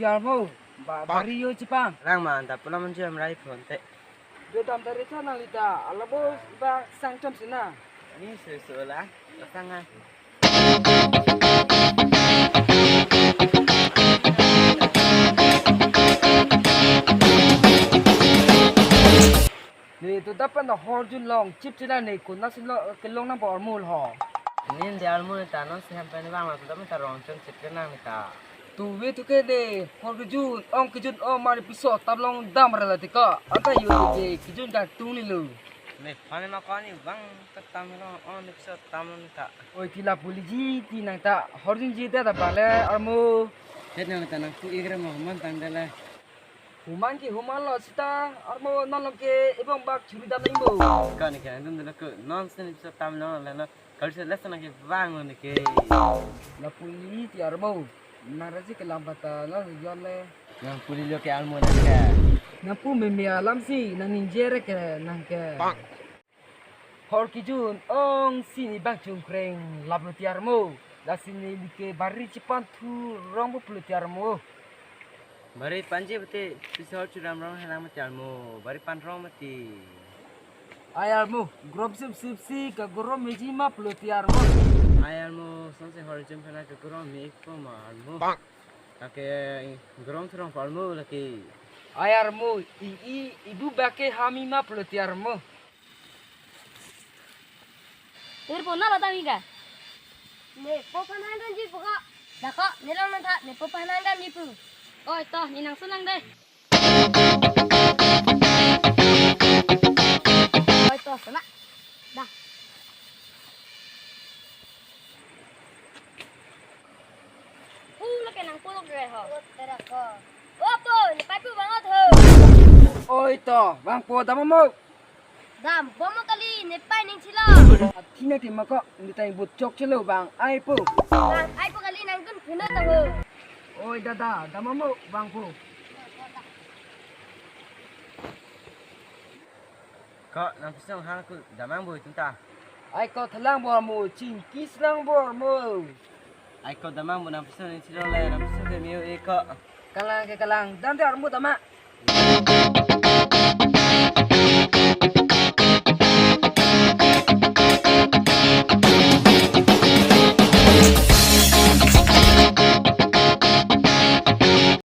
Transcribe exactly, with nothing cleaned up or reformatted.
Armo, ba, bari yo chipang. Lang ma, anta pulang manju amrai phone te. Dodam dari sana lita, alabo ba sangchom sina. Ni susu la, pasangan. Ne to dapan da horjun long chip chila ne kunasi lo kelong nangpo armo ho. Nin de armo ta non seham pen bang la to dapan ta rong chon chip ke nang ta. Tuve tuke de hor kejun ong kejun ong mari piso tablong dam rela tika. Anta yo de kejun ka tung ni lo. Ne phone ma koni bang ketam lo on piso tam ta. Oi ti lapu liji ti nang ta horjun ji da da bale armo. Het nang ta nangpu igra mo man tang dele. Human ke human lo sita armo non lo ke ebong bak churi dam nang bo. Kani ke nang dun dele ke non sen piso tam lo le no. Kalau saya les nang ke bang lo ne ke. Lapu liji ti armo. Nang raji kelam pata lo yon le. Nangpu lilo ke armo nang ke. Nangpu meme alam si nang ningje re ke nang ke. Hor kejun ong si ni bang chungkreng lap lo ti armo. Lasi neli ke bari chipanthu rong bo pulo ti armo. Bari panji bete pisi hor churam rong helang mati armo. Bari pan rong mati. Ai armo, grom sip sip si ka grom meji ma pulo ti armo. Ai armo, sonse hor jum phana ka grom me ikpo ma armo. Bang. Ake grom thurong palmo lake. Ai armo, i i ibu bake hami ma pulo ti armo. Tur pona la tami ka? Ne po phanan kan ji puka. Dako, ne long nang tha, ne po phanan kan ji pu. Oi to, ne nang sunang deh. Oi to, sana. Dah. Pu lake nangpulok re ho. O po, ne pai pu bangot ho. Oi to, bang po dam mo. Dam po mo kali, ne pai ning chilo. Athina ti mako, ne tai but chok chelo bang ai po. Bang ai po kali nang kun phina ta ho. Oi dada, dam mo bang po. Ko nang pisong hang ku damang bui tunta. Ai ko thalang bor mo, chingkis lang bor mo. Ai ko damang bui nang pisong ni chiro le, nang pisong ke miu e ko. Kalang ke kalang, dam de armo dama.